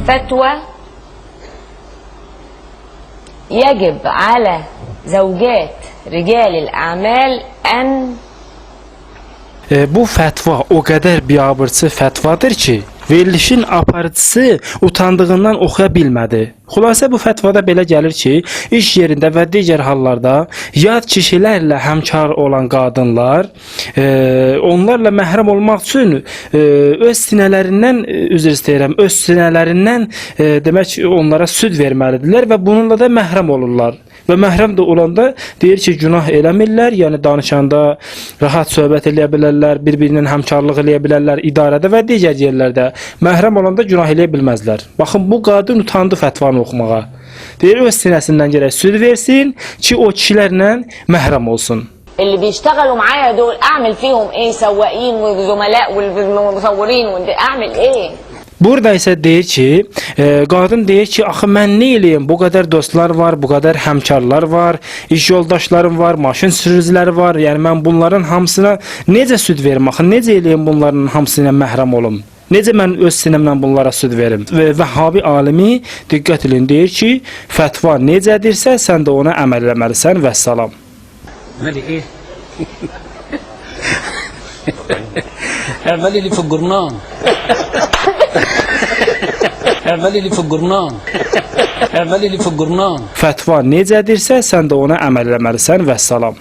فتوى يجب على زوجات رجال الأعمال أن Bu fətva o qədər biabırçı fətvadır ki, verilişin aparıcısı utandığından oxuya bilmədi. Xülasə bu fətvada belə gəlir ki, iş yerində və digər hallarda yad kişilərlə həmkar olan qadınlar onlarla məhrəm olmaq üçün öz sinələrindən üzr istəyirəm, öz sinələrindən demək onlara süd verməlidirlər və bununla da məhrəm olurlar. Və məhrəm də olanda deyir ki, günah eləmirlər, yəni danışanda rahat söhbət eləyə bilərlər, bir-birinin həmkarlıq eləyə bilərlər idarədə və digər yerlərdə. Məhrəm olanda günah eləyə bilməzlər. Baxın, bu qadın utandı fətvanı oxumağa. Deyir, öz sinəsindən gərək süd versin ki, o kişilərlə məhrəm olsun. اللي بيشتغلوا معايا دول اعمل فيهم ايه؟ سواقين وزملاء والمصورين اعمل ايه؟ Burada isə deyir ki, qadın deyir ki, axı mən nə eləyim? Bu qədər dostlar var, bu qədər həmkarlar var, iş yoldaşlarım var, maşın sürücüləri var. Yəni mən bunların hamısına necə süd verim? Axı necə eləyim bunların hamısına məhrəm olum? Necə mən öz sinəmlə bunlara süd verim? Və Vəhhabi alimi diqqət edin deyir ki, fətva necədirsə sən də ona əməl eləməlisən vəssalam. اعملي ايه؟ اعملي لي في الجرنان. اعملي لي في الجرنان. اعملي لي في الجرنان. Fətva necədirsə sən də ona əməl eləməlisən vəssalam.